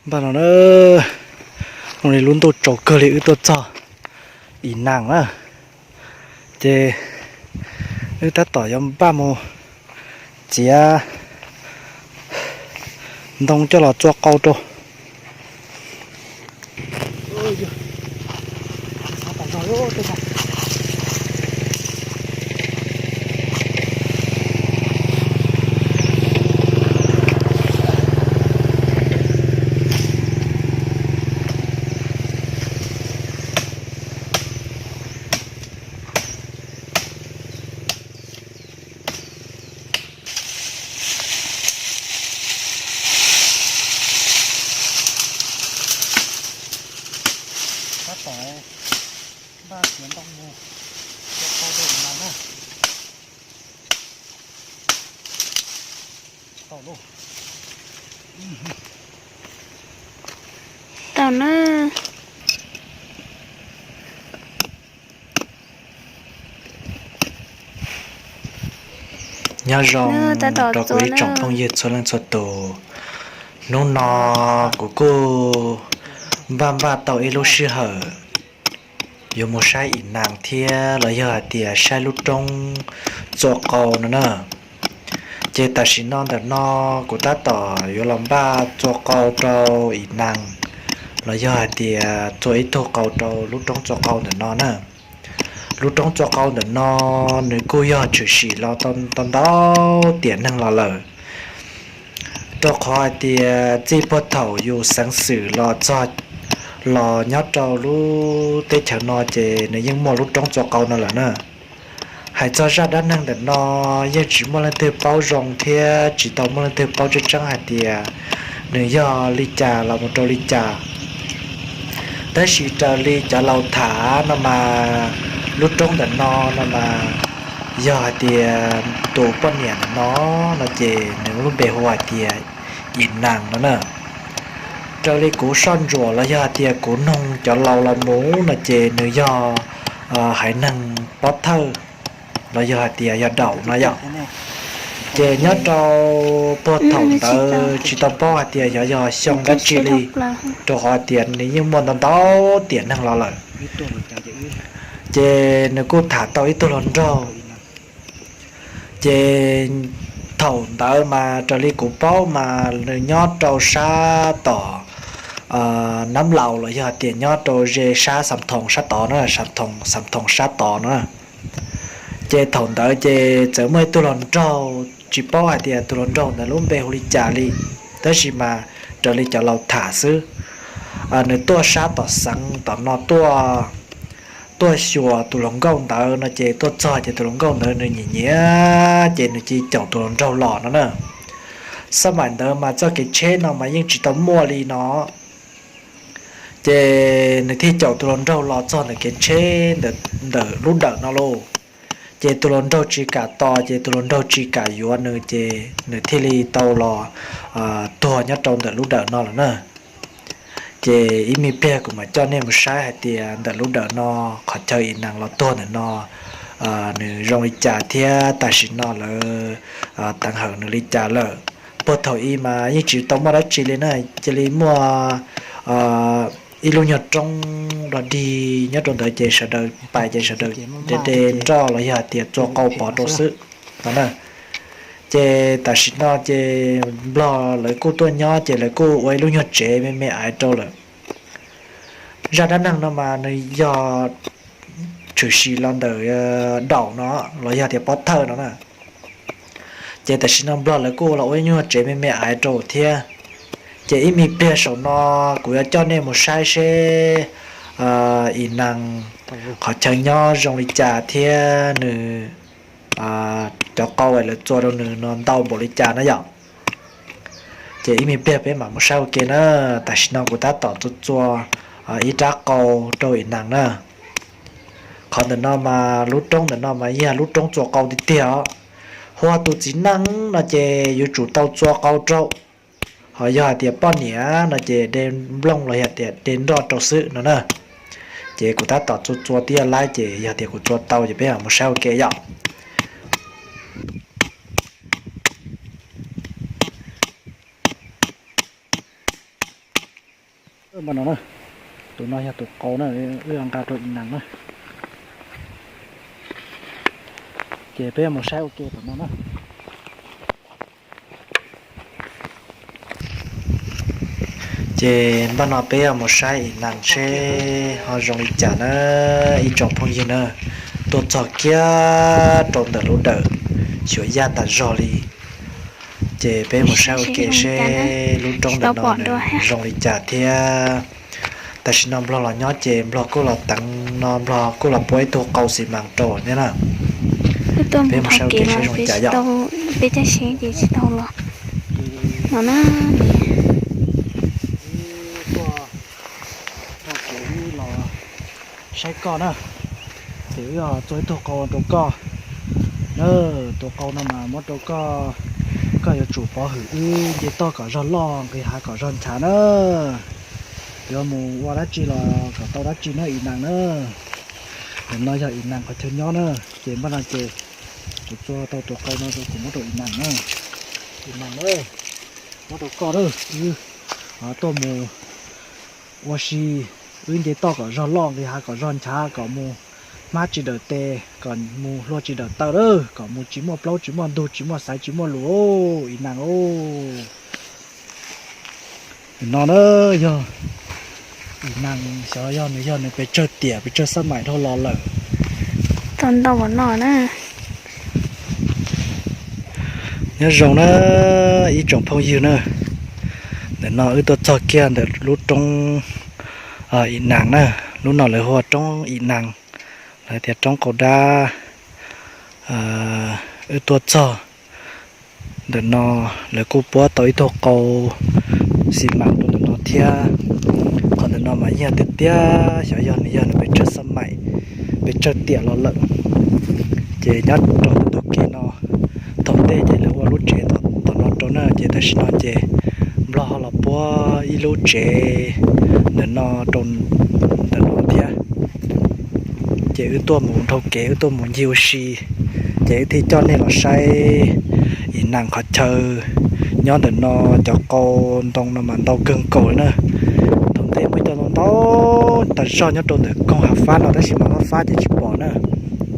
Npaj no na, zoo li lub ntuj tsaus kawg li wb tuaj txog Ib Nas na, ces wb tab tom yuav npaj mus txiav ntoo coj los txua qau rau. Tab tom npaj txiav ntoo mus ua qau rau Ib Nas na. Tau na. Nyob zoo rau kuv ib tsoom phooj ywg txhua leej txhua tus. Hnub no kuv kuj npaj npaj tau ib lub sij hawm yuav mus saib Ib Nas thiab los yog hais tias saib lub roob txua qau no na. Ces tam sim no ntawm no kuv tab tom yuav los npaj txua qau rau Ib Nas los yog hais tias txua ib tug qau rau lub roob txua qau ntawm no na. Lub roob txua qau ntawm no nws kuj yog tshwm sim los tau ntau tiam neeg los lawm, rau qhov hais tias txij puag thaum yus xeev xwm los txog los nyob rau lub teb chaws no ces nws yeej muaj lub roob txua qau no lawm na. Hais txog zaj dab neeg ntawm no yeej tsis muaj leej twg paub zoo thiab tsis tau muaj leej twg paub tseeb tseeb hais tias nws yog li cas los mus rau li cas. Tab sis raws li cov laus tham no mas lub roob ntawm no no mas yog hais tias tus poj niam ntawm no no ces nws lub npe hu hais tias Ib Nas no na. Raws li kuv soj ntsuam los yog hais tias kuv noog cov laus los mus no ces nws yog haiv neeg Pob Thawj los yog hais tias yog Daum no yom. Ces nyob rau puag thaum ntawd tsis tau paub hais tias xyov yog xyoo dab tsi li, rau qhov tias nws yeej muaj ntau ntau tiam neeg los lawm. Ces nws kuj tham tau ib tug hluas nraug. Ces thaum ntawd mas raws li kuv paub mas nws nyob rau sab tom Nab Laus los yog hais tias nyob rau ze sab Xam Thoos sab tod na, Xam Thoos sab tod no. Ces thaum ntawd ces txawm muaj ib tug hluas nraug, tsis paub hais tias tus hluas nraug ntawd lub npe hu li cas li, tab sis mas raws li cov laus tham xwb. Nws tuaj sab tom xeev tom no tuaj, tuaj xyuas tus hluas nkauj ntawd no ces tuaj txog ces tus hluas nkauj ntawd nws nyiam nyiam ces nws cia caum tus hluas nraug los no na. Xab maim ntawd mas txoj kev tsheb no mas yeej tsis tau muaj li no. Ces nws thiaj caum tus hluas nraug los txog ntawm kev tsheb ntawm lub dawm no lauj. Ces tus hluas nraug tsis kam tos ces tus hluas nraug tsis kam yuav nws ces nws thiaj li tau los tuag nyob rau ntawm lub dawm no lawm na. Ces ib me pliag kuv mam coj nej mus saib hais tias ntawm lub dawm no qhov chaw Ib Nas los tuag ntawm no nws zoo li cas thiab tam sim no lawv teev hawm nws li cas lawm. Puag thaum ub mas yeej tsis tau muaj dab tsi li na, cia li muaj ib lub nyuag roob dog dig nyob rau ntawd ces sawv daws pais ces sawv daws de de nroj los yog hais tias txua qau pov rau xwb no na. Ces tam sim no ces Nplog lawv kuj tuaj nyob ces lawv kuj ua ib lub nyuag tsev me me aiv rau lawm. Zaj dab neeg no mas nws yog tshwm sim los ntawm Daum no los yog tias Pob Thawj no na. Ces tam sim no Nplog lawv kuj los ua ib nyuag tsev me me aiv rau thiab. Ces ib me pliag saum no kuv yuav coj nej mus saib seb Ib Nas qhov chaw nyob zoo li cas thiab nws cov qau uas lawv txua rau nws no ntau npaum li cas na yom. Ces ib me pliag peb mam mus saib ua ke na. Tam sim no kuv tab tom txua txua ib rab qau rau Ib Nas na. Qhov ntawm no mas lub roob ntawm no mas yog lub roob txua qau tiag tiag os. Hu ua tus txiv neej no ces yuav tsum tau txua qau rau, ho yog hais tias poj niam no ces de nplooj los yog tias de nroj rau xwb no na. Ces kuv tab tom txua txua tib laib ces yog tias kuv txua tau ces peb mam mus saib ua ke yom. Npaj no na, tus no yog tus qau na, wb nqa rau Inas na. Ces peb mus saib ua ke tom no na. Ces npaj no peb mus saib Inas seb ho zoo li cas na, ib tsoom phooj ywg na. Tuaj txog kiag rau ntawm lub dawm xyuas yaj tas zog li. Ces peb mus saib ua ke seb lub roob ntawm no nws zoo li cas thiab. Tam sim no Nplog los nyob ces Nplog kuj los teev no, Nplog kuj los puab ib tug qau xi mas rau thiab na. Peb mus saib ua ke seb zoo li cas yom. Peb caj sev ces tsis tau los no na. Saib koj na, ces wb txua ib tug qau rau koj na. Tus qau no mas muab rau koj, koj yuav tsum pov hwm wb nce toj kom zog loj, nqis hav kom zog nchav na. Yuav mus ua dab tsi los kom tau dab tsi na Inas na. Ntawm no yog Inas qhov chaw nyob na, ces npaj no ces kuv txua tau tus qau no rau kuv muab rau Inas na. Inas, muab rau koj, wb tuaj mus ua si, wb nce toj kom zog loj, nqis hav kom zog nchav, kom mus hmab tsis dawm tes, kom mus hlua tsis dawm taw lawm, kom mus tsis muaj plaub tsis muaj ntug, tsis muaj xaiv tsis muaj lus Inas. No na yog Inas, xyov yog nws yog nws pes tsawg tiam pes tsawg xab maim dhau los lawm. Tau ntau no na. Nyob zoo na ib tsoom phooj ywg na. Ntawm no wb tuaj txog kiag ntawm lub roob Inas na, lub no lawv hu ua roob Inas, lawv tias roob qau dab. Wb tuaj txog ntawm no, lawv kuj puab tau ib tug qau xi mas rau ntawm no thiab. Qhov ntawm no mas yog tiag tiag, xyov yog nws yog nws pes tsawg xab maim, pes tsawg tiam los lawm. Ces nyob rau ntug kev no, thaum ntej ces lawv ua lub tsev tom no rau na, ces tam sim no ces Nplog ho los puab ib lub tsev ntawm no rau ntawm no thiab. Ces wb tuaj mus dhau kev, wb tuaj mus ncig ua si, ces wb thiaj coj nej los saib Inas qhov chaw nyob ntawm no. Cov qau ntoo no mas ntau kawg nkaus li na. Thaum ntej muaj cov ntoo ntau tag zog nyob rau ntawm koog hav fab no tab sis mas fab fab ces tsis pom na.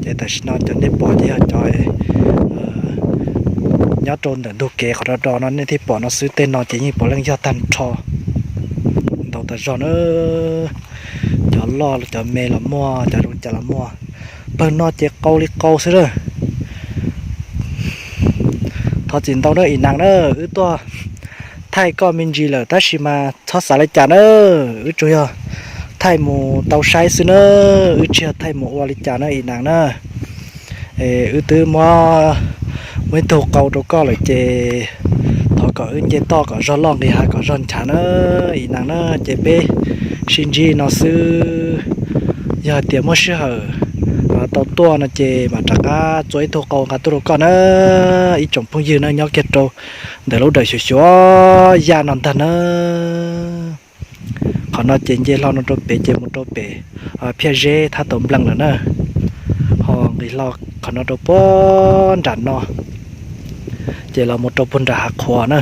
Ces tam sim no cov nej pom ces yog cov nyob rau ntawm ntug kev qhov do do no nej thiaj pom no xwb, tej no ces yeej puav leej yog tag nrho. Ntau tag zog na, cov loj cov me los muaj, cov zoo cas los muaj. Pawg no ces qau li qau xwb na. Thov txim ntau na Inas na, wb tuaj thaij koj me ntsis lawm tab sis mas txhob xav li cas na. Wb tsuas yog thaij mus tau saib xwb na, wb tsis yog thaij mus ua li cas na Inas na. Wb twb muab, muab ib tug qau rau koj lawm ces thov kom wb nce toj kom zog loj nqis hav kom zog nchav na Inas na. Ces peb sib ntsib no xwb, yog hais tias muaj sij hawm tau tuaj no ces mam rov qab txua ib tug qau nqa tuaj rau koj na. Ib tsoom phooj ywg na nyob kiag rau ntawm lub dawm xyuas xyuas yaj no ntag na. Qhov no ces nce hlo no rau pem ces mus rau pem Phiaj Zeb thab tau nplees lawm na. Ho nqis hlo qhov no rau puag nram no ces los mus rau puag nram hav qhuav na.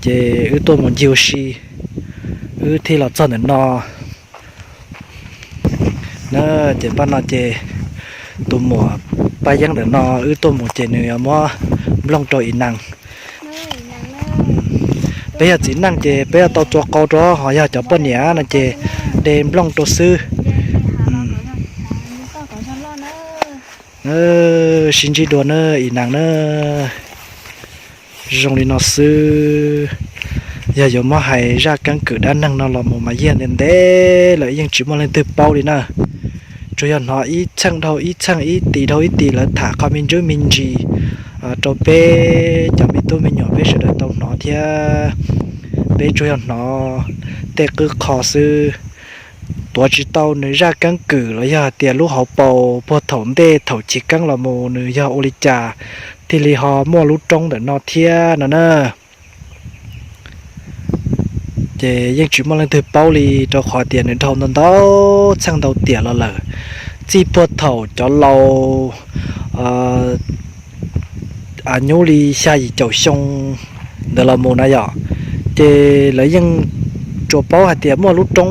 Ces wb tuaj mus ncig ua si, wb thiaj los txog ntawm no na. Ces npaj no ces tus muam Paj Yeeb ntawm no wb tuaj mus ces nws yuav muab nplooj rau Inas. Peb yog txiv neej ces peb yuav tau txua qau rau, ho yog cov poj niam no ces de nplooj rau xwb. Sib ntsib dua na Inas na. Zoo li no xwb, yog yuav muab hais zaj keeb kwm dab neeg no los mus mas yeej ntev ntev lawm yeej tsis muaj leej twg paub li na. Tsuas yog hnov ib txheej dhau ib txheej, ib tis dhau ib tis lawv tham qhov me ntsis me ntsis rau peb cov me tub me nyuam peb sawv daws tau hnov thiab. Peb tsuas yog hnov tej qwb qho xwb, tuav tsis tau nws zaj keeb kwm los yog hais tias lub hauv paus puag thaum ntej thaum chiv keeb los mus nws yog ua li cas thiaj li ho muaj lub roob ntawm no thiab no na. Ces yeej tsis muaj leej twg paub li rau qhov tias nws dhau ntau ntau txheej ntau tiam los lawm, txij puag thaum cov laus a nyub li xya yim caum xyoo ntawd los mus na yom. Ces lawv yeej tsuas paub hais tias muaj lub roob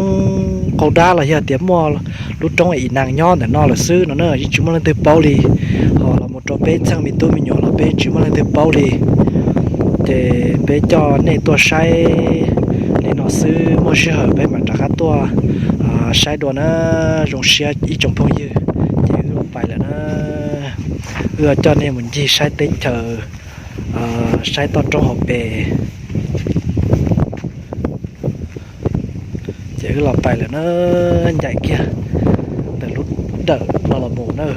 Qaug Dab los yog tias muaj lub roob Ib Nees nyob ntawm no lawm xwb no na, yeej tsis muaj leej twg paub li. Ho los mus rau peb txheej me tub me nyuam los peb tsis muaj leej twg paub li. Ces peb coj nej tuaj saib li no xwb, muaj sij hawm peb mam rov qab tuaj saib dua na. Zoo siab ib tsoom phooj ywg, ces wb los pais lawm na. Wb coj nej mus ncig saib teb chaws, saib toj roob hauv pes. Ces wb los pais lawm na, ncaim kiag ntawm lub dawm no los mus na.